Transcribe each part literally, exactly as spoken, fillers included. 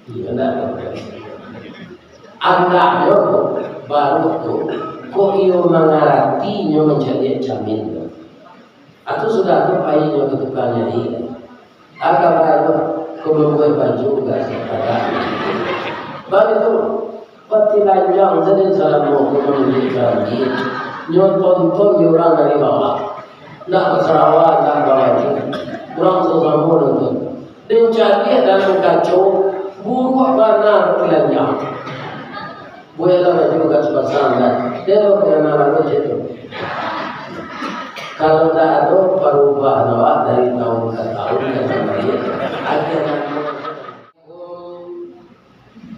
Iyo, ndak ado. Andaknyo baru tu, kok iyo mangaratinyo mancaliak camin tu. Atau sudah tu pai nyo ka tukang nyai. Agak baru ko mambuek baju gak sapadah. Baru tu, patilanjang sajo salamo ko mambuek baju. Nyo tonton di urang dari bawah. Ndak basarawa, ndak babaju. Urang samo-samo nonton. Den caliak dalam kaco, buruak bana patilanjang. Bueklah baju ka sapasang, kan? Dia lo pengana lalu je tu. Kalau tak ada perubahan awak dari tahun ke tahun, ke tahun, akhirnya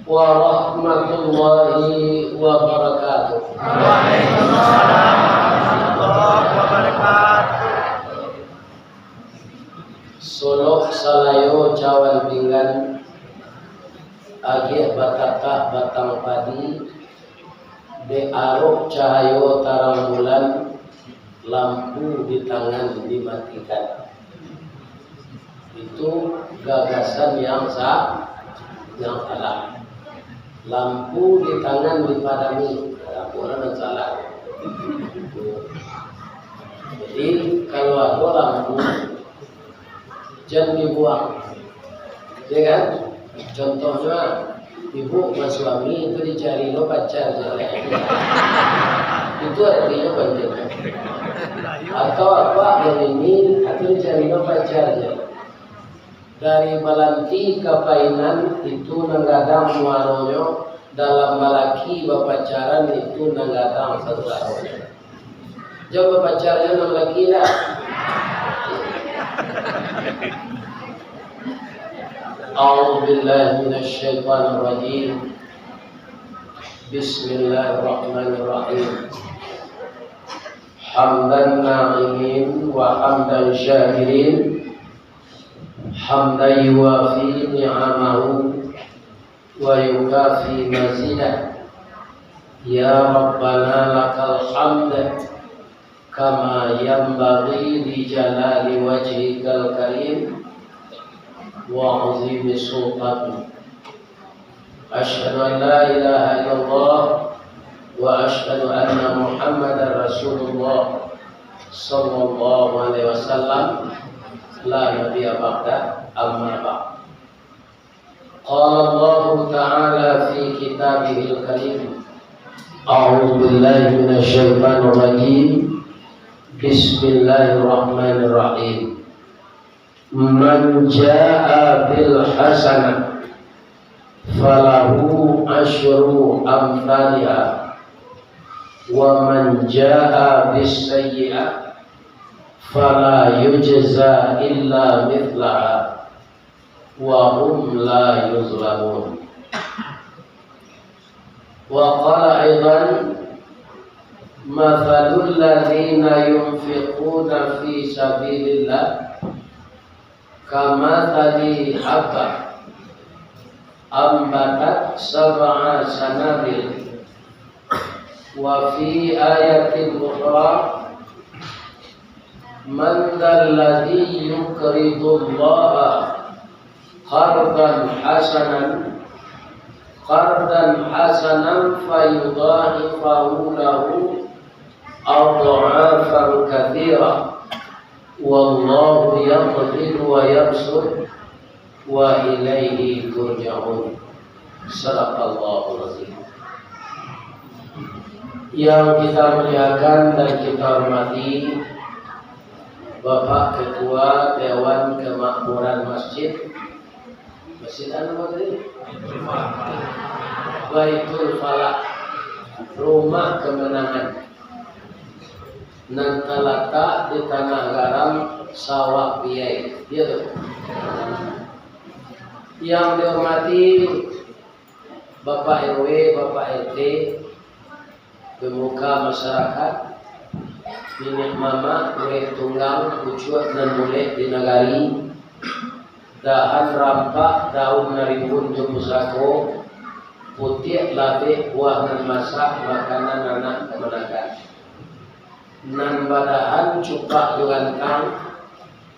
warahmatullahi wabarakatuh. Waalaikumsalam warahmatullahi wabarakatuh. Solok salayo cawan pinggan, agiah batakah batang padi, dek arok cahayo tarang bulan, lampu di tangan dimatikan. Itu gagasan yang sa-, yang salah. Lampu di tangan dipadami, lampu nan salah. Jadi, kalau ada lampu, jan dibuang. Ya kan? Contohnya, ibu basuami itu dicari lo pacar je. Itu artinya penting. Atau apa yang ini, itu dicari lo pacar je. Dari balanti ka painan itu nan gadang muaronyo, dalam balaki bapacaran itu nan gadang sansaronyo. Jan bapacar jo nan laki lah. A'udzubillahi minasyaitonirrajim. Bismillahirrahmanirrahim. Hamdan na'imin wa hamdan syakirin. Hamdan yuwafi ni'amahu wa yukafi mazidah. Ya Rabbana lakal hamd, kama yanbaghi li jalali wajhikal karim wa azimi sultanik. Asyhadu an la ilaha illallah wa asyhadu anna Muhammadar Rasulullah sallallahu alaihi wasallam, la nabiyya ba'dah, amma ba'd. Qala Allahu ta'ala fi kitabihil karim. A'udzu billahi minasyaitonir rajim. Bismillahirrahmanirrahim. Man jaa bil hasanah falahu asyru amthaliha, wa man jaa bis sayyi'ah fala yujza illa mithlaha wa hum la yuzlamun. Wa qala aidan, mathalul ladzina yunfiquna fi sabilillah kamathali habbah ambatat sab'a sanabil. Wa fi ayatin ukhra, man dzalladzi yuqridullaha qardan hasanan, qardan hasanan fayudha'ifahu lahu adh'afan katsirah. Wallahu yaqbidu wa yabsut wa ilaihi turja'un. Sadaqallahul azim. Yang kita muliakan dan kita hormati, Bapak Ketua Dewan Kemakmuran Masjid, Masjid apa tadi? Baitul Falah, Rumah Kemenangan, nan talatak di Tanah Garam, Sawah Biai. Iyo tu. Yang dihormati Bapak R W, Bapak R T, pemuka masyarakat, niniak mamak, urang tunggang, pucuak nan bulek di nagari, dahan rampak, daun nan rimbun jo pusako, putiak labek, buah nan masak, makanan anak kamanakan. Nan badahan cupak jo gantang,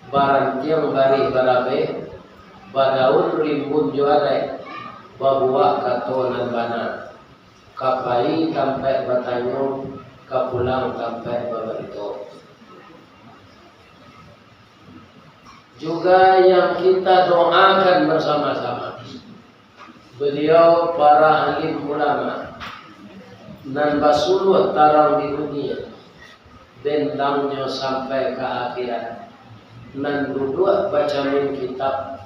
barantiang barih barabeh, Badaun rimbun jo adaik, babuwak kato nan bana. Ka pai tampaik batanyo, ka pulang tampaik babarito. Juga yang kita doakan bersama-sama, beliau para alim ulama nan basuluah tarang di dunia, bendangnyo sampai ka akhirat, nan duduak bacamin kitab,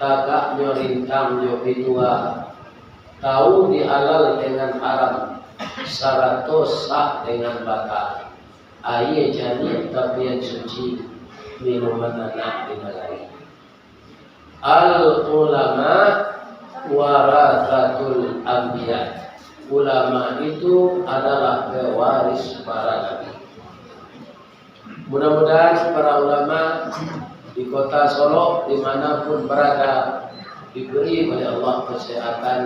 tagaknyo rintang jo pitua, tahu di halal dengan haram, sarato sah dengan batal. Aia janiah tapian suci, minuman anak di nagari. Al ulama warasatul anbiya. Ulama itu adalah pewaris para nabi. Mudah-mudahan para ulama di Kota Solok, dimanapun berada, diberi oleh Allah kesehatan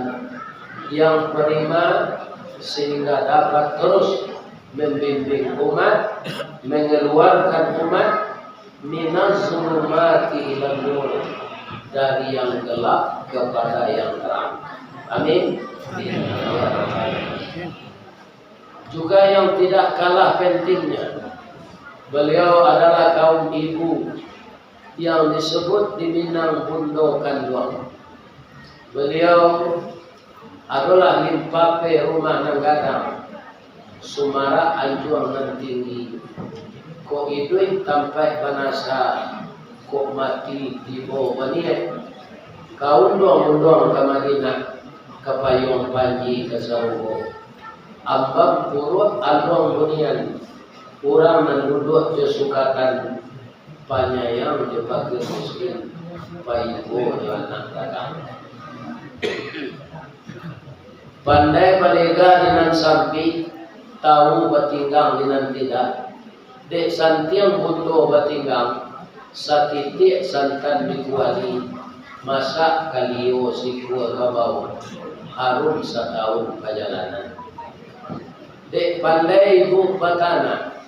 yang prima, sehingga dapat terus membimbing umat, mengeluarkan umat minaz zulumati ilan nur, dari yang gelap kepada yang terang. Amin. Juga yang tidak kalah pentingnya, beliau adalah kaum ibu yang disebut di Minang bundo kanduang. Beliau adolah limpape rumah nan gadang, sumarak anjuang nan tinggi. Kok iduik tampaik banasa, kok mati tibo baniaik. Ka unduang-unduang ka Madinah, ka payuang panji ka sarugo. Ambang puruak aluang bunian, urang nan duduak jo sukatan, panyayang jo fakir miskin, paibo jo anak gadang. Pandai balega di nan sampik, tahu batinggang di nan tidak. Dek santiang bundo batinggang, satitiak santan di kuali, masak kalio sikua kabau, harum satahun pajalanan. Dek pandai ibu batanak,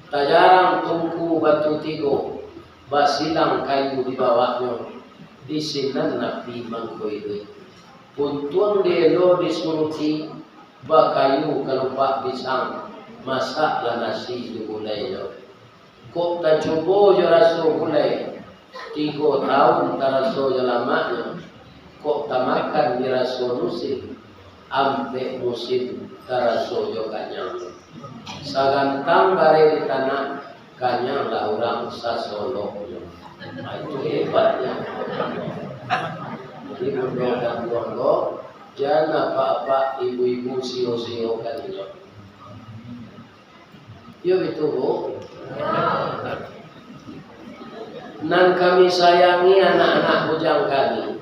tajarang tungku batu tigo, basilang kayu di bawaknyo, di sinan api mangko iduik. Puntuang dielo disuruti, bakayu kalupak pisang, masaklah nasi jo gulainyo. Kok tacubo jo raso gulai, tigo taun taraso jo lamaknyo. Kok tamakan di raso musim, ampek musim taraso jo kanyang. Sagantang bareh di tanah, kanyanglah urang sasoloknyo. Nah, itu hebatnya. Jadi, bundo kanduang ko, jan apak-apak ibu-ibu sio-siokan inyo. Yo, itu, Bu. Nan kami sayangi anak-anak bujang kami,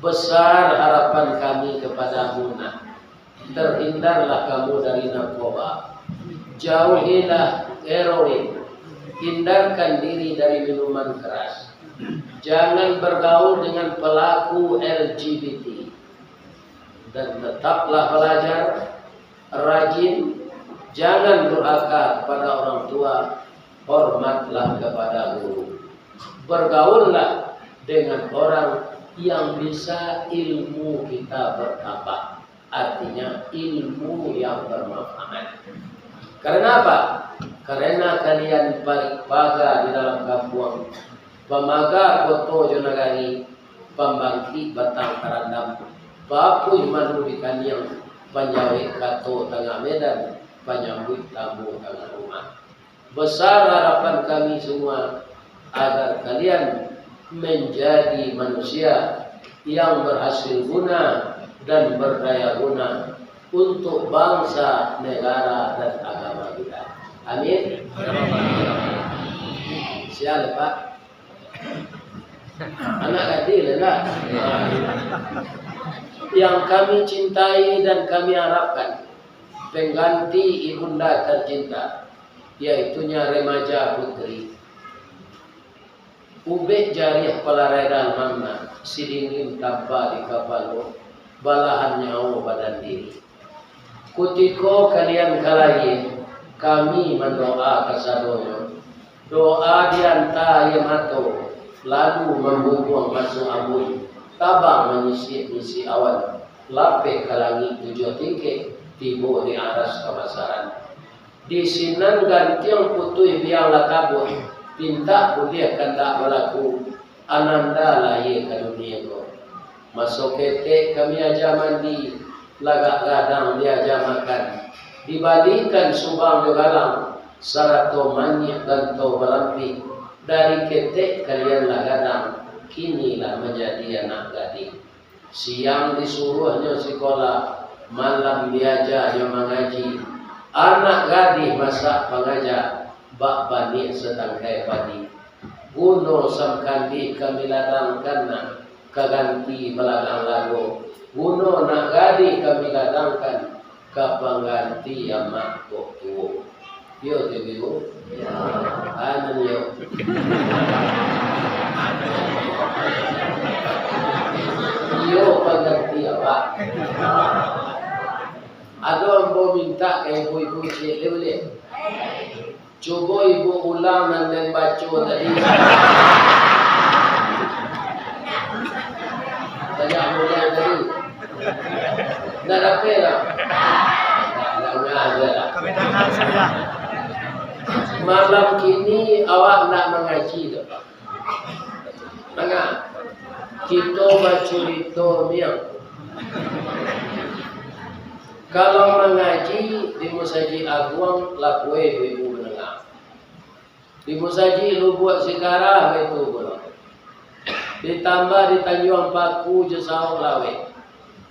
besar harapan kami kepadamu, Nak. Terhindarlah kamu dari narkoba. Jauhilah heroin. Hindarkan diri dari minuman keras. Jangan bergaul dengan pelaku L G B T. Dan tetaplah belajar, rajin, jangan durhaka kepada orang tua, hormatlah kepada guru. Bergaullah dengan orang yang bisa ilmu kita bertambah. Artinya, ilmu yang bermanfaat. Karena apa? Karena kalian parik paga di dalam kampuang, pamaga koto jo nagari, pambangkik batang karandam, papuih madu di kaniang, panjawek kato tangah medan, panyambuik tamu tangah rumah. Besar harapan kami semua agar kalian menjadi manusia yang berhasil guna dan berdaya guna untuk bangsa, negara, dan agama kita. Amin. Siap, Pak. Anak gadih lah, nak. Yang kami cintai dan kami harapkan, pengganti ibunda tercinta, yaitunya remaja putri. Ubek jariah palarai dalmang, sidingin tampa di kapalo, balahan nyawo badan diri. Kutiko kalian ka lahia, kami mandoa kasadonyo. Doa dianta aia mato, Lalu mambubuang masuak ambun, tabang manyisik-nyisik awan, lapeh ka langik tujuah tingkek, tibo di aras kabasaran. Di sinan gantiang putuih biang lah tabuah, pintak buliah kandak balaku, ananda lahia ka dunia ko. Maso ketek kami aja mandi, lagak gadang diaja makan, dibalikan subang jo galang, sarato manyik ganto balampih, dari ketek kalian lah gadang, kini lah manjadi anak gadih. Siang disuruahnyo sikolah, malam diajanyo mangaji. Anak gadih masak pangaja, bak baniah satangkai padi. Guno samkandih kami ladangkan nak, ka ganti baladang lago. Guno nak gadih kami ladangkan, ka pangganti amak kok tuo. Iyo tu, Ibu? Iyo. Anu, iyo. Iyo, pangganti awak. Ado ambo mintak ka ibu-ibu ciek, buliah? Cubo ibu ulang nan den baco tadi. Sajak mulai tadi. Ndak dapek lah. Ndak, ndak ngah aja lah. Malam kini awak ndak mangaji doh. Manga, kito bacurito miang. Kalau mangaji di Musajik Aguang, lapeh ibu-ibu mandanga. Di Musajik Lubuak Sikarah, baitu pulo. Ditambah di Tanjuang Paku jo Saok Laweh.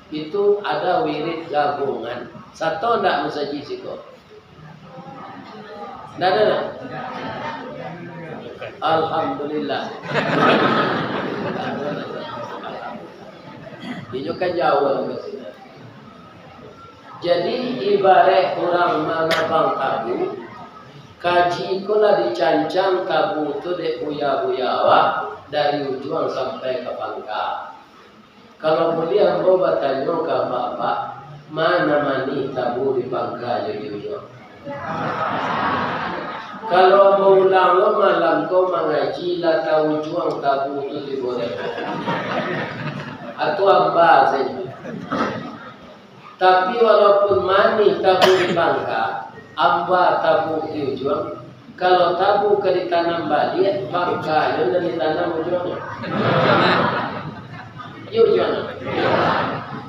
Itu ada wirid gabungan. Sato ndak musajik siko? Ndak ado, ndak? Alhamdulillah. Inyo kan jauah dari siko. Jadi, ibarat urang manabang tabu, kaji ko lah dicancang tabu tu dek buya-buya awak, dari ujuang sampai ka pangka. Kalau buliah ambo batanyo ka apak-apak, ma nan manih tabu di pangka jo di ujuang? Kalau ambo ulang lo, malam ko mangaji lah taujuang tabu tu tibo dek. Atau amba sajo. Tapi walaupun manih tabu di pangka, amba tabu di ujuang, kalau tabu ka ditanam baliak, pangka jo nan ditanam ujuangnyo. Iyo, ujuangnyo.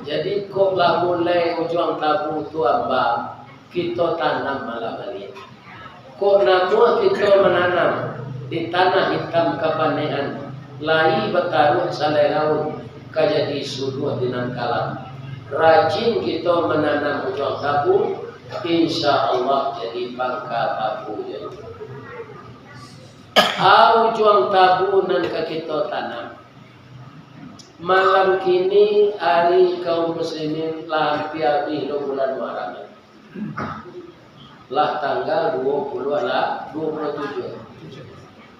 Jadi, kok lah mulai ujuang tabu tu amba, kito tanam malah baliak. Kok namuah kito mananam di tanah itam kapanehan, lai bataruah salai daun, ka jadi suluah di nan kalam. Rajin kito mananam ujuang tabu, insya Allah jadi pangka tabu jadi. A ujuang tabu nan ka kito tanam. Malam kini ari kaum muslimin lah ampia abih lo bulan Muharram. Lah tanggal duo puluah lah, duo puluah tujuah.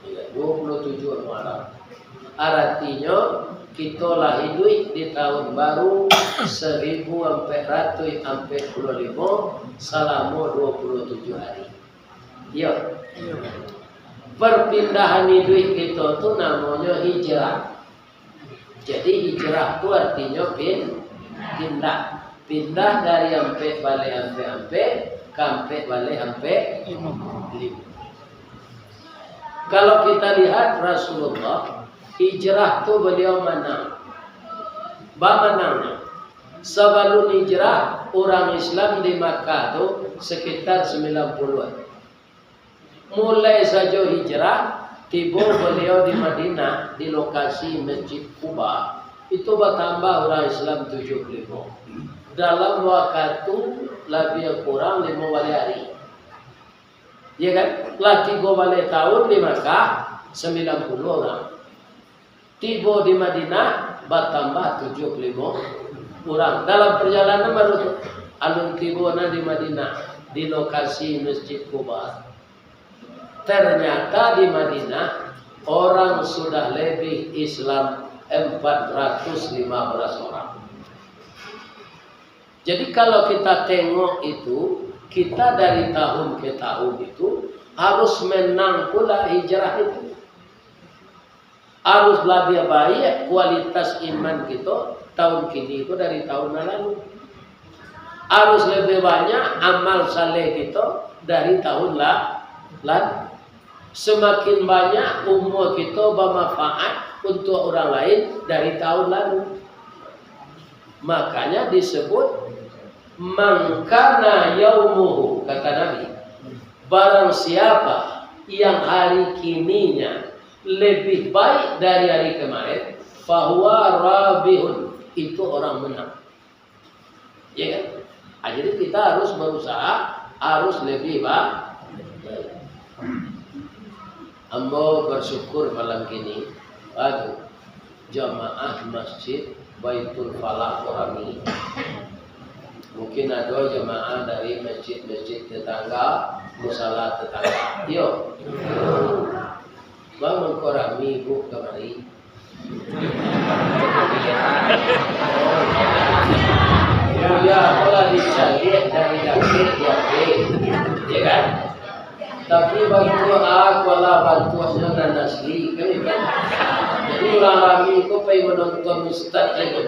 Iyo, duo puluah tujuah Muharram. Aratinyo, kito lah iduik di tahun baru saribu ampek ratuih ampek puluah limo salamo duo puluah tujuah ari. Iyo. Iyo. Perpindahan iduik kito tu namonyo hijrah. Jadi, hijrah tu artinyo pin-, pindah. Pindah dari ampek baleh ampek-ampek ka ampek baleh ampek limo. Kalau kita lihat Rasulullah, hijrah tu beliau manang. Bamanangnyo. Sabalun hijrah, urang Islam di Makkah tu sekitar sembilan puluhan. Mulai sajo hijrah, tibo baliau di Madinah, di lokasi Masjid Quba, itu batambah urang Islam tujuah puluah limo. Dalam wakatu labiah kurang limo baleh ari. Ya kan? Lah tigo baleh tahun di Makkah, sambilan puluah urang. Tibo di Madinah, batambah tujuah puluah limo urang. Dalam parjalanan baru tu, alun tibo nah di Madinah, di lokasi Masjid Quba. Ternyata di Madinah, orang sudah lebih Islam empat ratus lima belas orang. Jadi, kalau kita tengok itu, kita dari tahun ke tahun itu harus menang pula hijrah itu. Harus labiah baiak kualitas iman kito tahun kini ko dari tahun nan lalu. Harus labiah banyak amal saleh kito dari tahun la-, lalu. Samakin banyak umua kito bamanfaat untuak urang lain dari tahun lalu. Makanya disebut, "Man kana yaumuhu," kata Nabi, "barang siapa yang hari kininya lebih baik dari hari kemarin, fahuwa rabihun," itu orang menang. Ya kan? Ah, jadi kita harus berusaha, harus lebih ba-, ambo bersyukur malam kini, aduh, jamaah Masjid Baitul Falah ko rami. Mungkin ado jamaah dari masjid-masjid tetangga, musala tetangga. Iyo. Bang, mangko rami bu kamari. Ya, ya, apolah dicaliak dari dakek, ya, eh. Ya kan? Tapi bantuak, ah, apolah bantuaknyo nan asli, kan, kan? Jadi urang rami ko pai manonton ustaz sajo.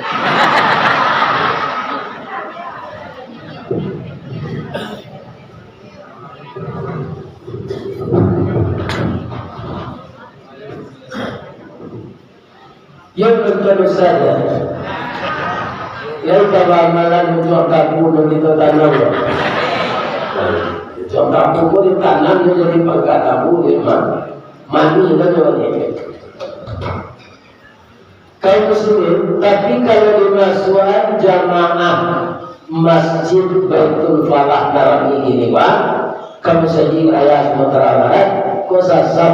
Yo, contoh sajo. Yo, kalau amalan untuak kabu nan kito tanam, yo. Untuak kabu ko ditanam, nyo jadi pangka kabu, yo, mah. Mani kan, yo, ni. Kaum muslimin, tapi kalau dimasuakan jamaah Masjid Baitul Falah Tarami ini, Pak, ka Masajik Raya Sumatera Barat, ko sasap.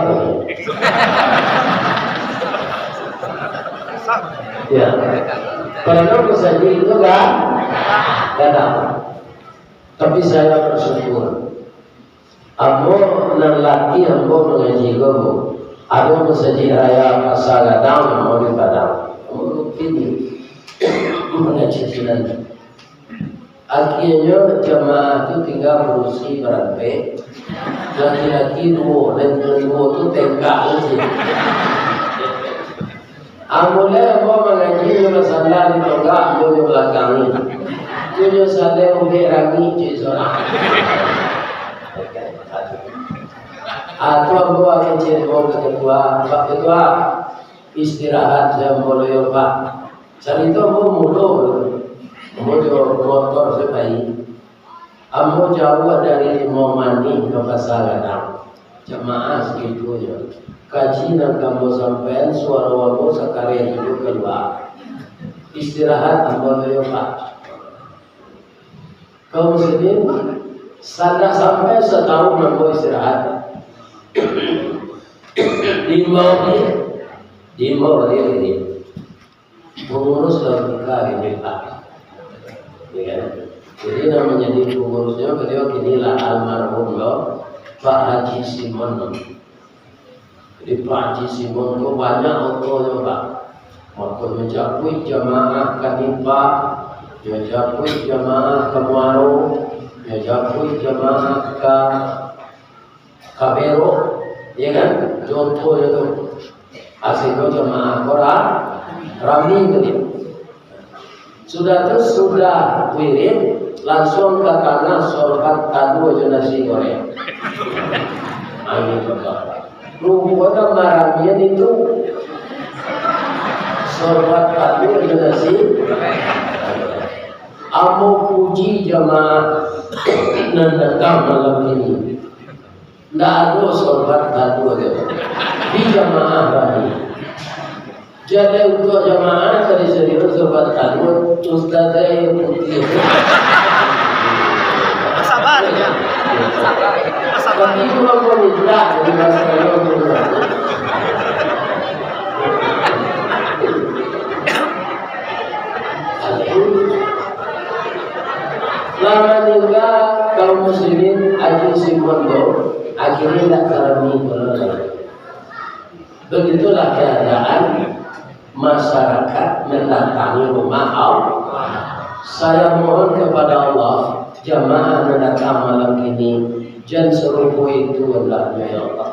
Ya. Padahal masajik itu kan gadang. Tapi saya bersyukur. Ambo nan laki ambo mangaji ko, ado Masajik Raya Pasar Gadang, ambo di Padang. Ambo rutin mangaji sinan. Akhianyo jamaah tu tingga barusi barampek. Laki-laki duo, nan duo tu tengkak sajo. Ambo lai ambo mangaji nyo basanda di tonggak ambo nyo balakang ni. Tu nyo sadang ubek rangik cek sorang. Ah, tu ambo akan cek ambo ka ketua, "Pak Ketua, istirahat se ambo lo yo, Pak." Carito ambo mulo, ambo jo motor se pai. Ambo jauah dari Limau Manih ka Pasar Gadang. Jamaah sakitunyo. Kaji nan ka ambo sampaian, suaro ambo sakareh tu kalua. Istirahat ambo tu yo, Pak. Kaum muslimin, sandak sampai satahun ambo istirahat. Diimbau, diimbau baliau ini. Pengurus dalam nikah ini, Pak. Ya kan? Jadi, yang menjadi pengurusnya beliau inilah almarhum lo, Pak Haji Simon. Jadi, Pak Haji Simon ko banyak otonyo, Pak. Mako, nyo japuik jamaah ka Nipah, nyo japuik jamaah ka Muaro, nyo japuik jamaah ka Kabero, ya kan? Contohnyo tu. Asinyo jamaah ko ra-, rami tadi. Sudah tu, sudah wirid, langsuang ka tanah sorban talua jo nasi goreng. Ayo coba. Rupo nan maramian itu. Sorban talua jo nasi. Ambo puji jamaah nan datang malam ini. Ndak ado sorban talua tu. Di jamaah tadi. Jadi untuak jamaah tadi sendiri sorban talua, ustaz saya yang putih. Sabar ya. Sabar. Sabar. Tapi itu orang minta dari masalah itu. Lah maningga kaum muslimin, Haji Simon tu, akhirnya indak tarami pulo lai. Begitulah keadaan masyarakat mendatangi rumah Allah. Saya mohon kepada Allah, jamaah yang datang malam ini, jan sarupo itu hendaknya, ya Allah.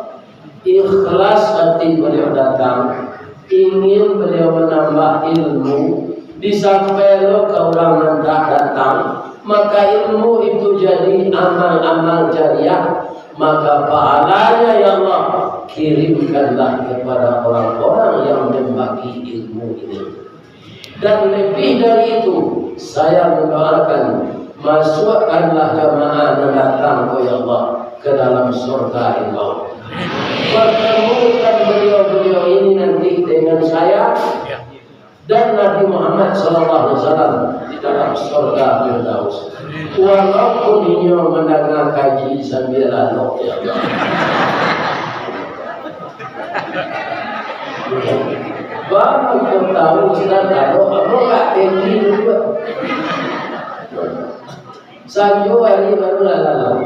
Ikhlas hati beliau datang, Ingin beliau menambah ilmu, disampaikan ka urang nan tak datang, maka ilmu itu jadi amal-amal jariah, maka pahalanya, ya Allah, kirimkanlah kepada orang-orang yang membagi ilmu ini. Dan lebih dari itu, saya mendoakan, masukkanlah jamaah nan datang ko, ya Allah, ke dalam surga ridho. Pertemukan beliau-beliau ini nanti dengan saya dan Nabi Muhammad sallallahu alaihi wasallam di dalam surga Firdaus. Walaupun inyo mandanga kaji sambil lalok, ya Allah. Baru kau tahu, Ustaz, lalok, ambo nggak tinggi juga. Sanjo hari baru lah lalok.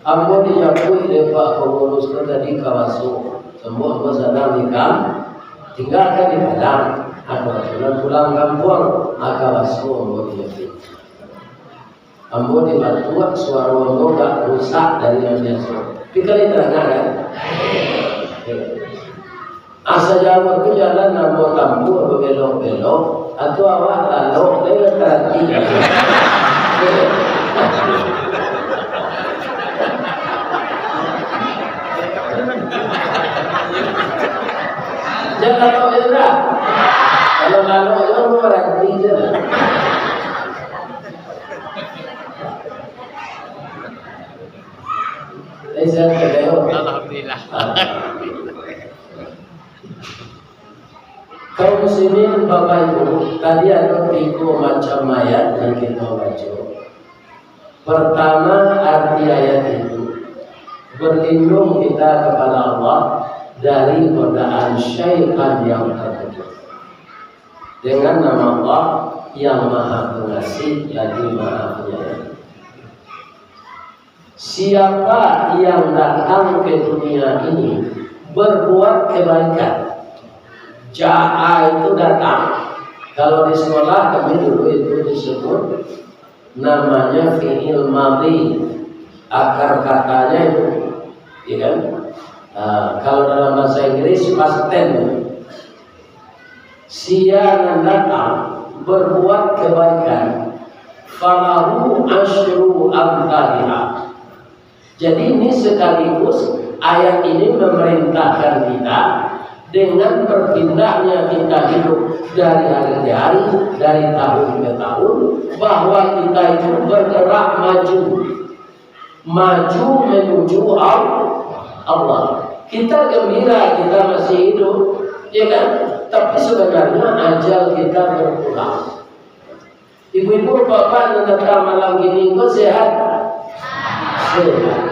Ambo dijapuik dek Pak Pengurus tu tadi ka Baso. Ambo, ambo sadang di kam-, tinggalkan di Padang. Ambo pulang, pulang kampuang, ka Baso ambo dijapuik. Ambo di Batuak, suaro ambo agak rusak dari nan biaso. Tapi kan ini tarang, kan? Oke. Asa jauah tu jalan ambo tampuah babelok-belok, atau awak lalok, deh, baranti. Jan lalok je lah. Kalau lalok je, ambo baranti je lah. Eh, sihat, Kak Dayo? Alhamdulillah. Ah. Kaum muslimin, Bapak Ibu, tadi ado tigo macam ayat yang kita baca. Pertama, arti ayat itu, berlindung kita kepada Allah dari godaan syaitan yang terkutuk. Dengan nama Allah yang Maha Pengasih lagi Maha Penyayang. Siapa yang datang ke dunia ini berbuat kebaikan, jaa itu datang. Kalau di sekolah kami dulu itu disebut namanya fi'il madhi, akar katanya itu, ya kan? Ah, kalau dalam bahasa Inggris, past tense. Sia nan datang berbuat kebaikan, falahu asyru amthaliha. Jadi, ini sekaligus ayat ini memerintahkan kita, dengan berpindahnya kita hidup dari hari ke hari, dari tahun ke tahun, bahwa kita itu bergerak maju, maju menuju Al-, Allah. Kita gembira kita masih hidup, ya kan? Tapi sebenarnya ajal kita berpulang. Ibu-ibu, bapak nan datang malam kini ko sehat? Sehat.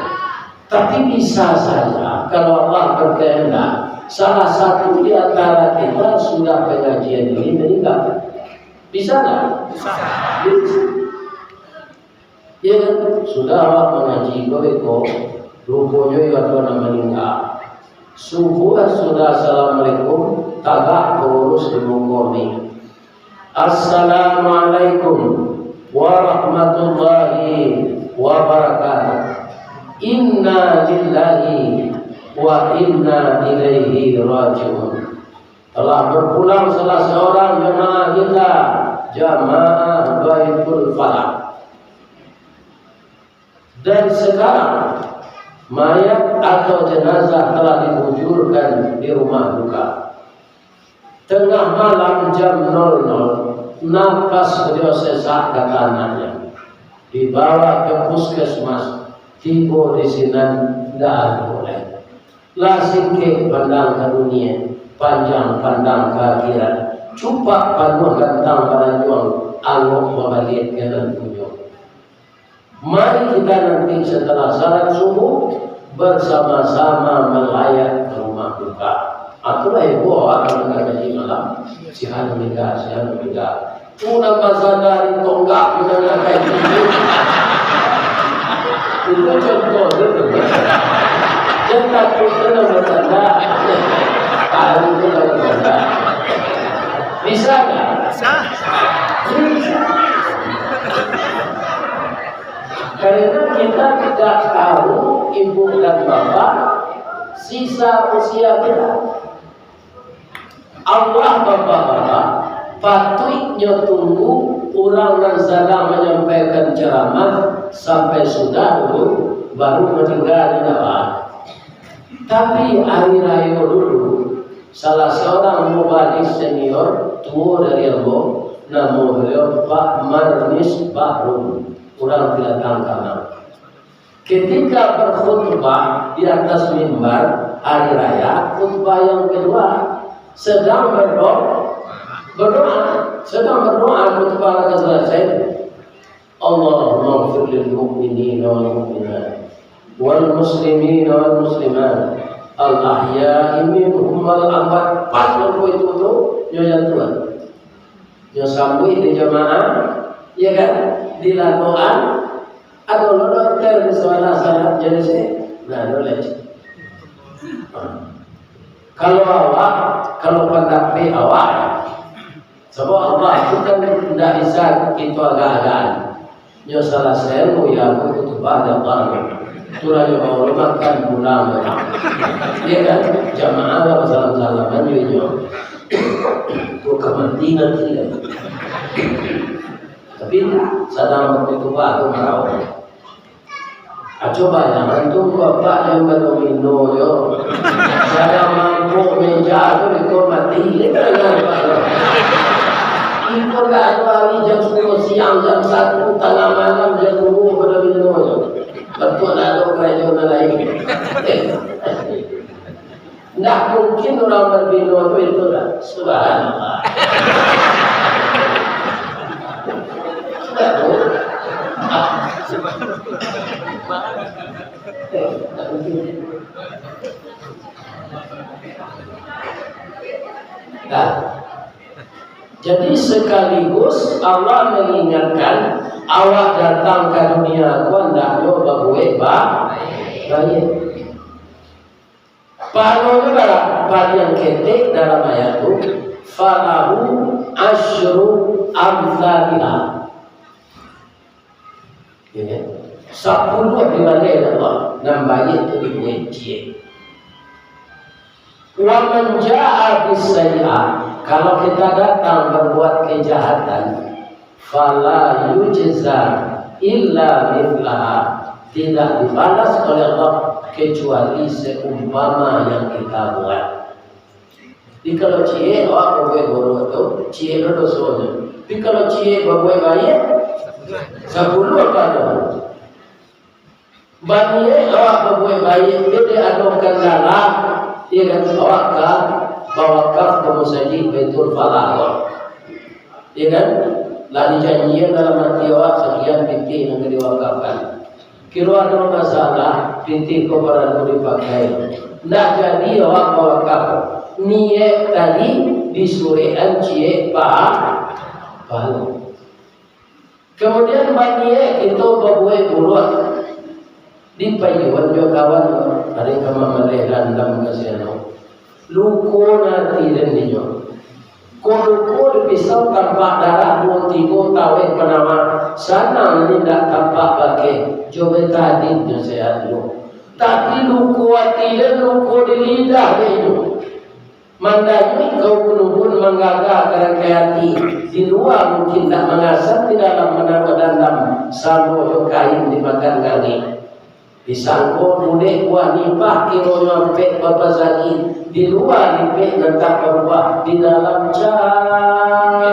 Tapi bisa saja, kalau Allah berkehendak, salah satu di antara kita sudah pengajian ini meninggal. Bisa nggak? Bisa. Bisa. Ya kan? Sudah awak mangaji ko beko, ruponyo iyo ado nan maninggal. Subuah sudah assalamualaikum, tagak pangurus di muko ni. Assalamualaikum warahmatullahi wabarakatuh. Inna lillahi wa inna ilaihi raji'un. Telah berpulang salah seorang jamaah kita, jamaah Baitul Falah. Dan sekarang, mayat atau jenazah telah dibujurkan di rumah duka. Tengah malam jam nol nol, napas beliau sesak, kata anaknya. Dibawa ke puskesmas, tibo di sinan, ndak ado lai. Lah singkek pandang ka dunia, panjang pandang ka akhirat. Cupak panuah gantang baranjuang, angok babaliak ka nan punyo. Mari kita nanti setelah salat subuh, bersama-sama melayat ke rumah duka. Itulah heboh, ah, kalau kita kaji malam. Si anu meninggal, si anu meninggal. Tu nan basandar di tonggak, tu nan akai tinggi. Itu contoh tu. Jan takut tu nan basandar. Tahu tu nan basandar. Bisa nggak? Bisa. Bisa. Karena kita tidak tahu, ibu dan bapak, sisa usia kita. Allah, bapak-bapak, patuiknyo tunggu urang nan sadang manyampaikan caramah sampai sudah dulu, baru maningga di dalam. Tapi ari rayo dulu, salah saurang mubalig senior, tuo dari ambo, namo baliau Pak Marnis Pak Rum, urang Pilatang Kamang. Ketika berkhutbah di atas mimbar hari raya, khutbah yang kedua, sedang berdoa, berdoa, sedang berdoa, khutbah lah ka selesai. Allahumma ighfir lil mu'minina wal mu'minat, wal muslimina wal muslimat, al ahya'i minhum wal amwat. Pas waktu itu tu, nyo jatuah. Nyo sambuik di jamaah, ya kan? Di lakoan, ado lo dokter di sabalah salat jadi se. Nah, ado lah. Kalau awak, kalau pandapek awak, sabab Allah tu kan ndak bisa kito agak-agakan. Nyo salasai, oh ya, aku khutbah di Allah. Tu lah nyo bawa makan pulang. Ya kan? Jamaah lah salam-salaman jo inyo. Kok ka mati nanti kan? Tapi sadang bakhutbah tu marauik. Aco bayangan tu, bapak yang badomino jo. Sadang mangkok meja tu, iko mati, iko ndak ado hari jam sapuluah siang, jam satu tangah malam, jam duo badomino jo. Batua ndak ado karajo nan lain. Ndak mungkin urang barbino tu itu lah. Subhanallah. Ndak mungkin. Ndak mungkin. Nah, jadi sekaligus Allah mengingatkan, awak datang ka dunia ko andaknyo babuek ba-, baiak. Pahalonyo bara? Paliang ketek dalam ayat tu, "Falahu asyru amtsaliha." Ya kan? Sapuluah dibaleh dek Allah, nan baiak tu dibuek ciek. "Wa man jaa bis sayyi'ah," kalau kita datang berbuat kejahatan, "fala yujza illa mithlaha," tidak dibalas oleh Allah kecuali seumpama yang kita buat. Jadi kalau ciek awak babuek buruak tu, ciek lo dosonyo. Tapi kalau ciek babuek baiak, sapuluah pahala. Baniaik awak babuek baiak, jadi ado kendala, ya kan, awak ka bawakaf ka musajik Baitul Falah awak. Ya kan? Lah dijanjian dalam hati awak, sakian pitih nan ka diwakafkan. Kiro ado masalah, pitih ko paralu dipakai. Ndak jadi awak bawakaf. Niaik tadi disurekan ciek pa-, pahala. Kemudian baniaik kito babuek buruak. Dipaiyoan jo kawan, ado ka mamaleh dandam ka si anu. Luko nan ati den dinyo. Ko luko dipisau tampak darah, duo tigo taweh panama. Sanang nan indak tampak bakeh, jo betadin jo sehat juo. Tapi luko ati den, luko di lidah den inyo. Mandayuik ka ubun-ubun, manggaga ka rangkai ati, di lua mungkin indak mangasan, di dalam manaruah dandam, samo jo kain dimakan angek. Disangko bulek buah nipah, kironyo ampek babasagi, di lua lipek nan tak barubah, di dalam cair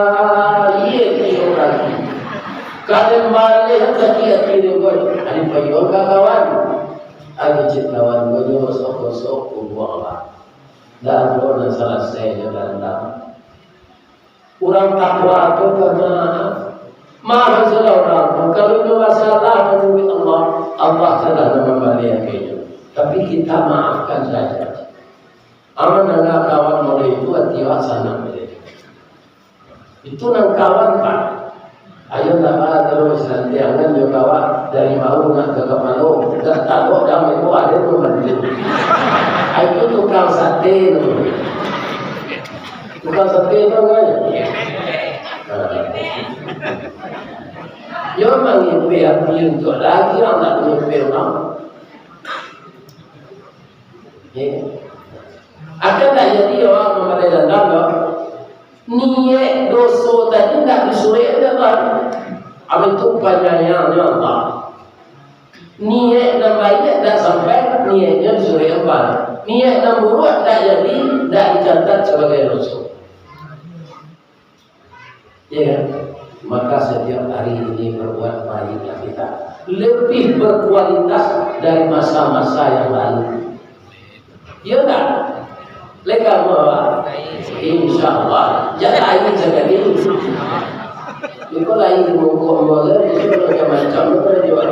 kiro lagi. Ka den baleh sakik ati den, boy. Ari payoka kawan. Ari cek kawan, boy, gosok-gosok kubuang lah. Ndak ado nan salasai jo dandam. Urang takwa tu pamaaf. Maaf sajolah urang tu. Kalau inyo basalah manuruik Allah, Allah salah nan mambaliakan inyo. Tapi kita maafkan saja. Aman, anak kawan model itu, ati awak sanang model itu. Itu nan kawan, Pak. Ayo, ndak ba taruih santiangan jo kawan, dari bahu nak ka kapalo, dak tabok dah meko ado nan bantu. Ah, itu tukang sate tu. Tukang sate tu kan? Nah. Yo mangipe api untuak lagi, urang nak mangipe urang. Ya. Akan tak jadi awak mamaleh dandam, yo. Niaik doso tadi ndak disurek dek Allah. Abih tu panyayang nyo Allah. Niaik nan baiak ndak sampai, niaiknyo disurek Allah. Niaik nan buruak ndak jadi, ndak dicatat sabagai doso. Ya kan? Maka setiap hari ini berbuat baiklah kita. Lebih berkualitas dari masa-masa yang lalu. Iya tak? Leka apa? Insya Allah. Jangan lain sekali. Iko lain mungkuk mula, di sini macam-macam, betul juga.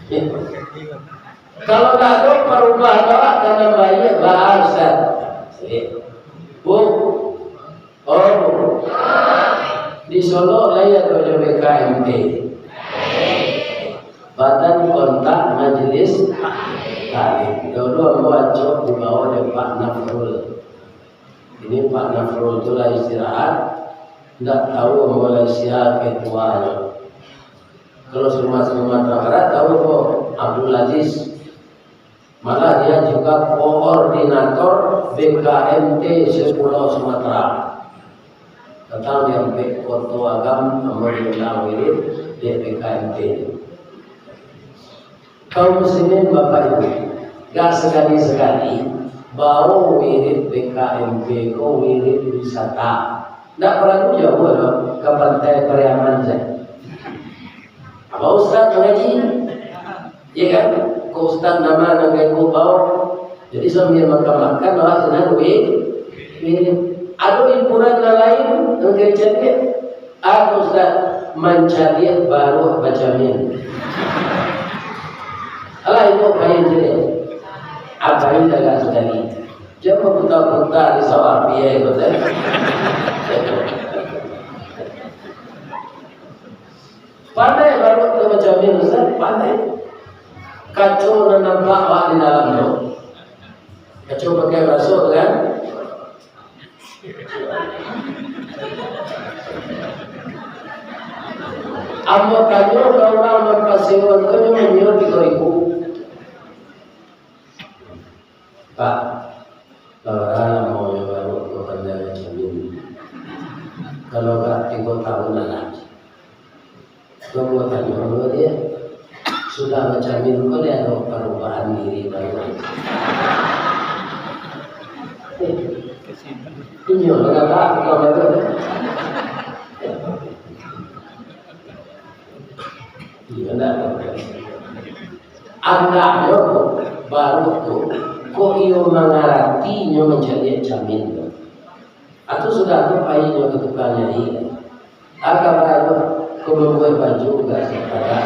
Ya. Kalau tak ada perubahan awak, tanam baik, bahas, Ustaz. Bu, Oh, di Solok lai ado jo B K M P. Badan Kontak Majelis Taklim. Dulu ambo acok dibawa dek Pak Nafrul. Ini Pak Nafrul tu lah istirahat, ndak tahu ambo lah sia ketuanyo. Kalau Sumatera Barat tahu ko Abdul Aziz. Malah dia juga koordinator B K M T se-Pulau Sumatera. Datang di ampek Koto Agam, ambo diundang wirid di B K M T. Kaum muslimin Bapak Ibu, gak sekali-sekali bawa wirid B K M T ko wirid wisata. Ndak paralu jauah doh, ka Pantai Pariaman sajo. Apa ustaz mangaji? Iya kan? Ko ustaz nama nan ka iko bawa. Jadi sambil makan-makan, awak senang duit. Duit. Ado hiburan nan lain, nan ka dicaliak. Apa ustaz? Mancaliak baruak bacamin. Alah, itu paling jelek. Apain dagang sekali. Dia berputar-putar di sawah, biaya itu teh. Pandai baruak tu macam ni, Ustaz, pandai. Kaco nan nampak awak di dalam tu. Kaco pakai basuh tu kan? Ambo tanyo ka urang nan pasewa tu, nyo manyewa tigo ribu. Pak, bara lamo nyo baruak ko pandai macam ini? Kalau agak tigo tahun lah. Ambo tanyo dulu dia, sudah macam ini ko dia ado parubahan diri baru? Inyo lah kata, bukan baru. Iyo, ndak tahu. Andaknyo baru tu, kok iyo mangarati nyo mancaliak camin tu. Atau sudah tu pai nyo ka tukang nyai. Aka baru ko mambuek baju gak sapadah.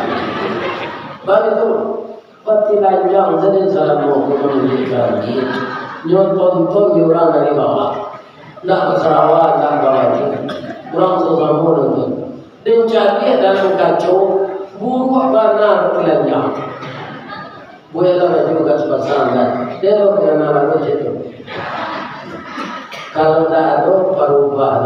Baru tu, patilanjang sajo salamo ko manuju ka langik. Nyo tonton di urang dari bawah. Ndak basarawa, ndak babaju. Urang sasamo nonton. Den caliak dalam kaco, buruak bana batilanjang. Bueklah baju ka sapasang, kan? Dia tu pangana lalu je tu. Kalau tak ada perubahan